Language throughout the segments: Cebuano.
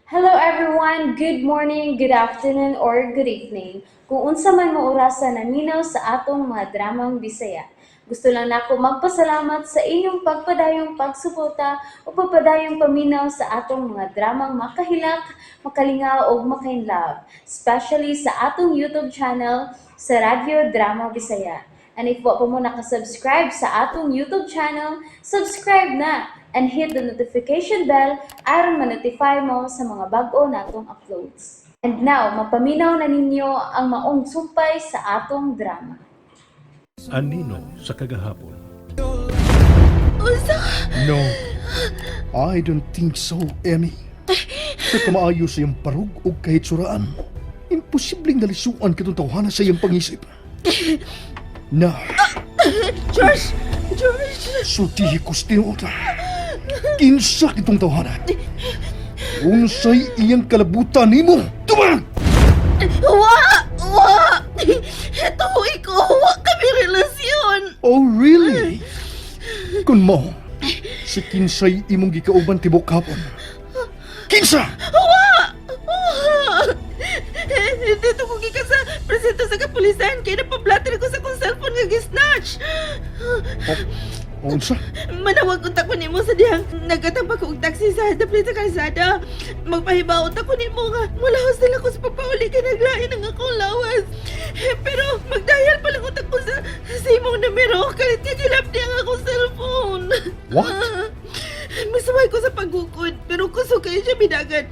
Hello everyone! Good morning, good afternoon, or good evening. Kung unsa man mo orasa naminaw sa atong mga dramang Bisaya. Gusto lang nako magpasalamat sa inyong pagpadayong pagsuporta o pagpadayong paminaw sa atong mga dramang makahilak, makalingaw ug makainlove, especially sa atong YouTube channel sa Radyo Drama Bisaya. And if wa pa mo nakasubscribe sa atong YouTube channel, subscribe na and hit the notification bell aron ma-notify mo sa mga bag-o natong uploads. And now, mapaminaw na ninyo ang maong sumpay sa atong drama. Anino sa kagahapon. Unsa? No, I don't think so, Emmy. Sa kamaayo sa iyang parug o kahitsuraan, imposibleng nalisuan katong tawhana sa iyang pangisip. Na, Josh! Josh! Sultihi ko sa tinuod. Kinsa kitong tawhana? Unsay iyang kalabutan nimo? Tubag! Wa! Wa! Tuoy ko, wa kami relasyon! Oh, really? Kung mo, si Kinsay imong gikauban tibok hapon. Kinsa! Wa! Wa! Dito ko gikan sa presinto sa kapulisan kay napablatter ko sa akong cellphone nga gisnatch. Oh, unsa? Manawag unta ko nimo sa dihang nagatambak ko og taxi sa dapit sa kalsada. Magpahibaot ako nimo nga mulahos nila ko sa pagpauli kay naglain ang akong lawas. Pero magdayal pa lang unta ko sa imong numero kalit nga gilapdi ang akong cellphone. What? Masuway ko sa paggukod pero kusog kayo siya bidagan.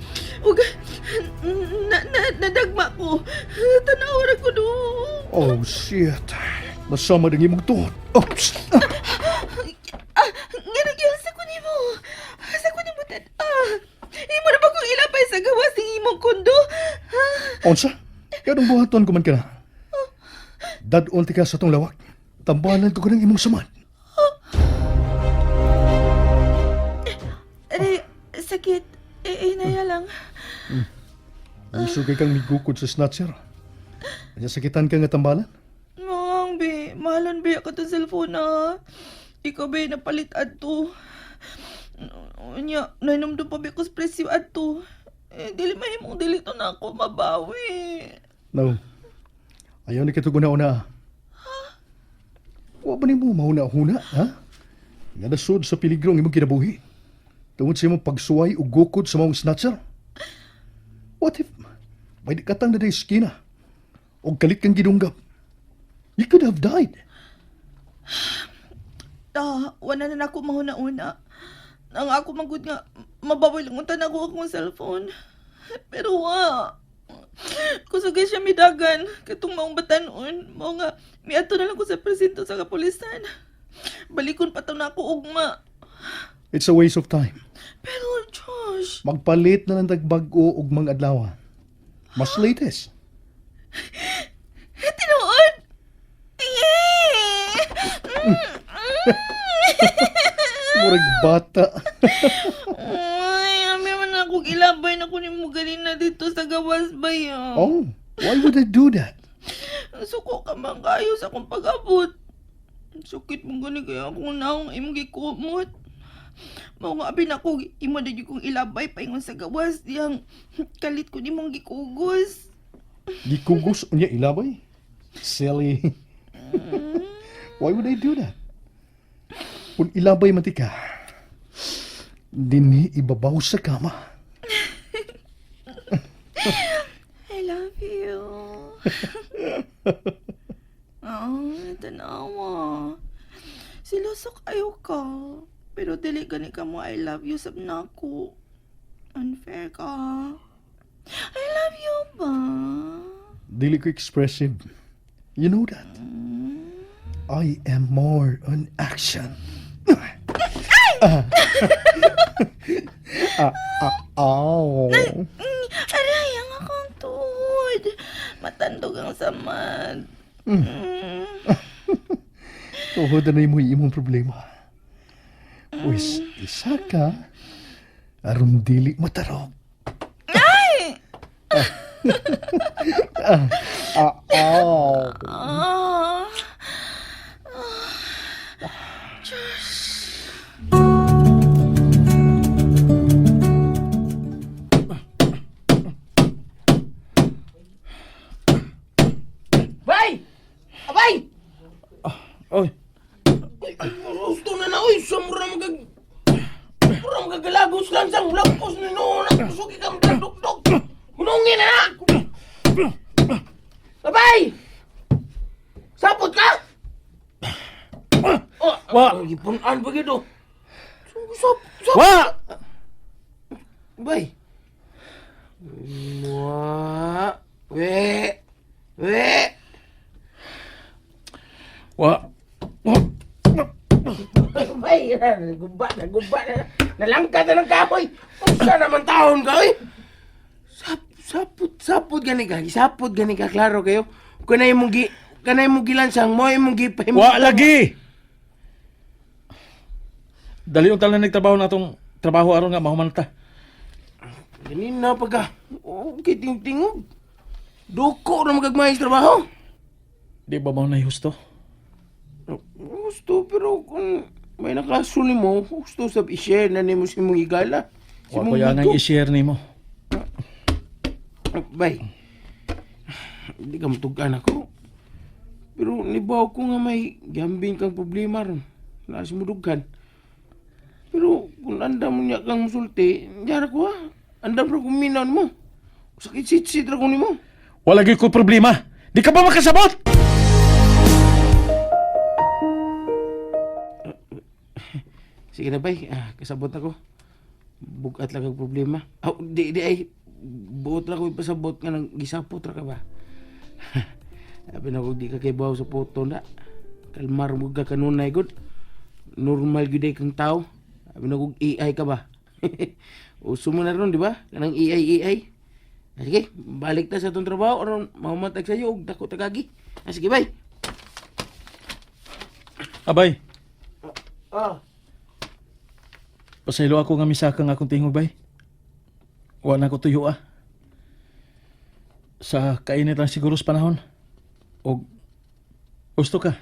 Ug na, na, nadagma ko. Tanaw ra ko do. Oh, shit. Masama ng imong tuhod. Oh, psst. Ah, Ah, nga nagyan sa ko nimo. Sa ko nimo tad. Ah, imo na ba kong ilapay sa gawas ng imong kondo? Ha? Unsa? Kanong buhaton ko man ka na? Dadon ti ka sa tong lawak. Tambalan ko kanang imong samad. Aray, sakit. Eh, eh, naya lang. Isugay kang migukod sa snatcher. Kanya sakitan ka nga tambalan? Mang, be, mahalan be ako tong cellphone na. Ikaw be, napalit adto. Unya, nainomdum pa be ko sa presyo adto. Eh, dili mahimong dili to na ako mabawi. No. Ayaw ni kitong una-una. Wa ba nimo mahuna-huna, ha? Nga nasud sa peligro ang imong kinabuhi. Tungod sa imong pagsuway o gukod sa maong snatcher. What if may katang na eskina o kalit kang gidunggap? You could have died. Ta, wala na nako mahuna-una. Ang ako manggod nga, mabawi lang unta na ako akong cellphone. Pero wa. Kusog siya midagan, katong maong batanon, mao nga, miadto na lang ko sa presinto sa kapulisan. Balikon pa to na ako ugma. It's a waste of time. Pero Josh, Magpalit na lang tag bag-o og mga adlaw. Mas latest. Tinuod! Yeah! Murag bata. Ay, ami man ako gilabay na kunin mo galing na dito sa gawas ba yan? Oh, why would I do that? Suko ka man kayo sa akong pag-abot. Sukit mo gani kaya akong naong imong gikumot. Mao nga abi nako imo na gyud kong ilabay paingon sa gawas diyang kalit ko nimong gikugos. Gikugos unya ilabay? Silly. Why would I do that? Kung ilabay man tika, dinhi ibabaw sa kama. I love you. Ah, tanawa. Siloso kayo ka. Pero dili gani ka mo I love you sab nako. Unfair ka. I love you ba? Dili ko expressive. You know that. I am more on action. Ah, ah, ow. Aray, ang akong tuhod. Matandog ang samad. Tuhod na mo imong problema. Wis, isa ka, aron dili matarog. Ay! Ah, ah, ow. Ah. Ah. Diyos. Sugi ka mo dugdug. Hunungin na na. Babay! Sapot ka? Oh, Wa! Gipunan pa gito. Sap, sap. Wa! Bay. Wa. We. We. Wa! Wa! Bay, guba na, guba na. Nalangkat na ng kahoy. Unsa naman taon ka, oy? Sap, sapot, sapot gani ka. Sapot gani ka, klaro kayo. Kanay mong gi, kanay mong gilansang mo, imong gipahim. Wa lagi! Dali yung talan nagtrabaho na atong trabaho aron nga mahuman ta. Ganina pa ka. Okay, ting-tingog. Duko na magagmay sa trabaho. Di ba mao na husto? Gusto, pero kung may nakaso ni mo, gusto sab i-share na nimo si mong higala. Si Wa mong ko yan ang bigo. i-share nimo. Bay, hindi ka matugan ako. Pero nibaw ko nga may gambing kang problema ron. Nasa mo dughan. Pero kung andam mo niya kang musulti, niyara ko ha. Andam ra kong minaon mo. Sakit sit-sit ra ko nimo. Wala gyud ko problema. Di ka ba makasabot? Sige na bay, kasabot ako. Bugat lang ang problema. Aw, di, di ay, buot lang ko ipasabot nga nang gisapot ra ka ba? Sabi na kung di ka kay baw sa photo na. Kalmar mo ka kanunay gud. Normal gyud ay kang tao. Sabi na kung AI ka ba? Uso mo na ron, di ba? Kanang AI, AI. Sige, balik ta sa itong trabaho. Aron, mahumatag sa'yo, og dako tagagi. Sige, bye. Abay, Ah, pasaylo ako nga misaka nga akong tingog bay. Wa na ko tuyo ah. Sa kainit lang siguro sa panahon. Og gusto ka.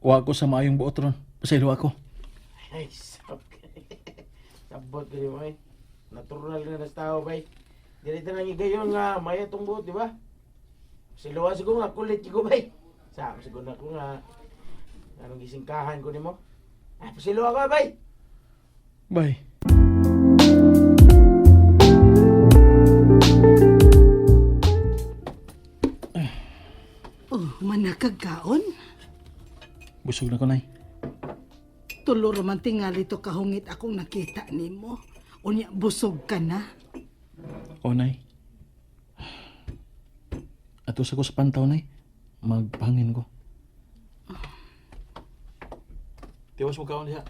Wa ko sa maayong buot ron. Pasaylo ako. Ay, sab Sabot ka mo eh. Natural na nas tao, bay. Dili ta nang igayon nga maya tong buot, di ba? Siluwa siguro nga kulit ko, bay. Sa siguro na ko nga anong gisingkahan ko nimo. Ah, pasiluwa ka, bay. Bay. Oh, manakagkaon? Busog na ko nay. Tulo raman tingali to kahungit akong nakita nimo. Unya busog ka na. O nay. Ato sa ko sa pantaw nay. Magpangin ko. Tiwas mo kaon diha.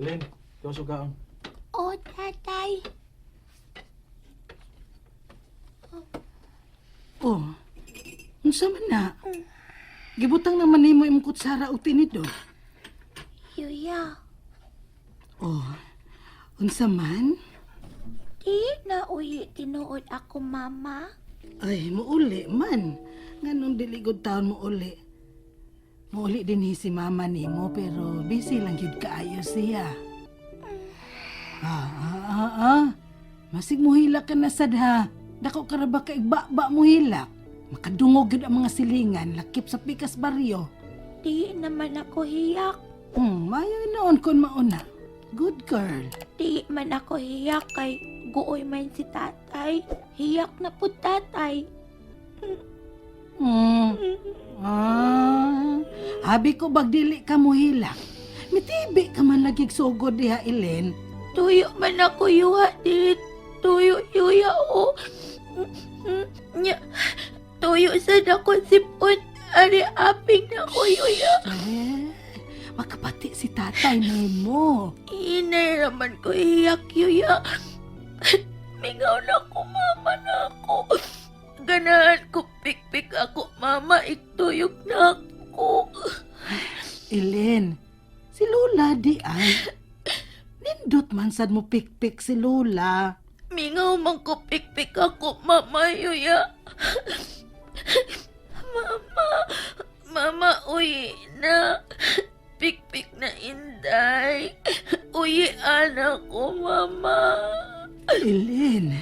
Elaine, tiwas mo kaon. Oh, tatay. Oh. Unsa man na? Gibutang naman nimo imong kutsara og tinidor. Yuya, Oh. Unsa man? di na uyi tinuod ako, mama. Ay, muuli man. Nganong dili gud taon muuli. Muuli din hi si mama nimo pero busy lang gyud kaayo siya. Ah. Masig muhilak ka na sad ha. Dako ka ra ba ka igbaba muhilak? Makadungog gyud ang mga silingan lakip sa pikas baryo. Di naman ako hiyak. Mayo noon kon mauna. Good girl. Di man ako hiyak kay guoy man si tatay. Hiyak na po tatay. Ah, habi ko bagdili ka muhilak. Mitibi ka man lagi sugod diha, Elen. Tuyo man ako yuha dili tuyo yuya o. Nya, tuyo sad ako sipon. Ari aping na ko yuya. Eh, makapati si tatay nimo. Inay raman ko iyak yuya. Mingaw na ko mama na ako. Ganahan ko pikpik ako mama ituyog na ako. Elen, si Lola di ay. Nindot man sad mo pikpik si Lola. Mingaw man ko pikpik ako mama yuya. Mama, mama uwi na. Pikpik na inday. Uwi anak ko mama. Elen.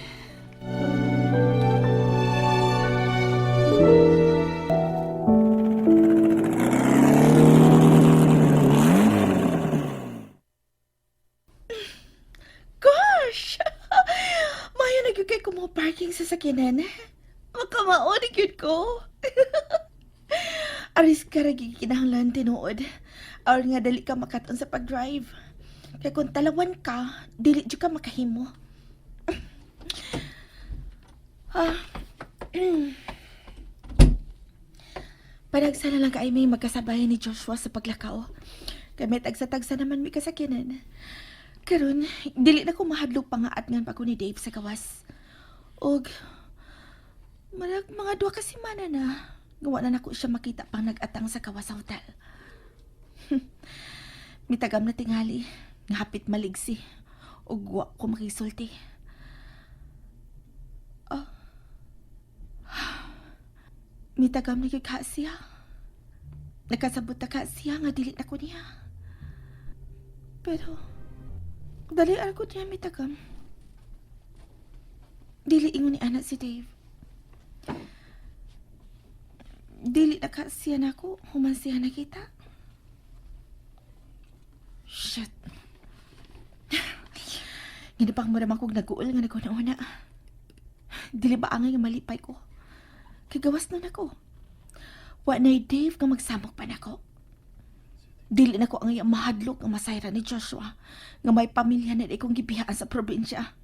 Gosh! Lipay ko mo parking sa sakyanan. Makamao ni gyud ko. Aris ka ra gyud kinahanglan tinuod. Aron nga dali ka makat-on sa pag-drive. Kay kung talawan ka, dili jud ka makahimo. Ah. Panagsa na lang kay may magkasabay ni Joshua sa paglakaw. Kay may tagsa-tagsa naman may kasakyanan. Karon, dili na ko mahadlok pa nga at ngan pa ko ni Dave sa gawas. Og marag mga 2 ka semana na gawa na nako siya makita pang nag-atang sa gawas sa hotel. Mitagam na tingali, nga hapit maligsi. Og wa ko makisulti. Ah. Mitagam na gyud ka siya. Nakasabot na ka siya nga dili na ko niya. Pero dali ar ko niya mitagam. Dili ingon ni anak si Dave. Dili na ka siya nako, human siya nakita. Shit. Ginapang mo naman kong nag-uol nga naguna-una. Dili ba angay nga malipay ko? Kagawas na nako. Wa na'y Dave nga magsamok pa nako. Dili na ko ang iyang mahadlok nga masayra ni Joshua nga may pamilya na ikong gibiyaan sa probinsya.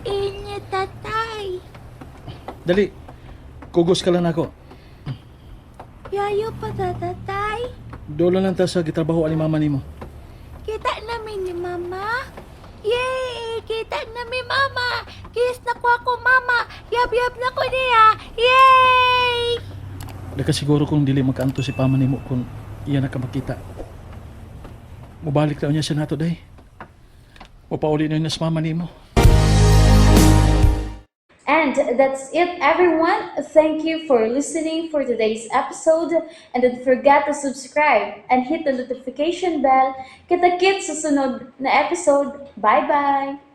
Inyo, tatay. Dali, kugos ka lang nako. Yayo pa ta, tatay. Dolo lang ta sa gitrabaho ani mama nimo. Kita namin ni mama. Yay! Kita namin mama. Kiss na ko ako mama. Yab-yab na ko niya. Yay! Daka siguro kung dili magkaanto si pama nimo kung iya na ka makita. Mubalik daw niya siya nato day. Mupauli na niya sa mama nimo. And that's it, everyone. Thank you for listening for today's episode. And don't forget to subscribe and hit the notification bell. Kita-kits sa sunod na episode. Bye-bye!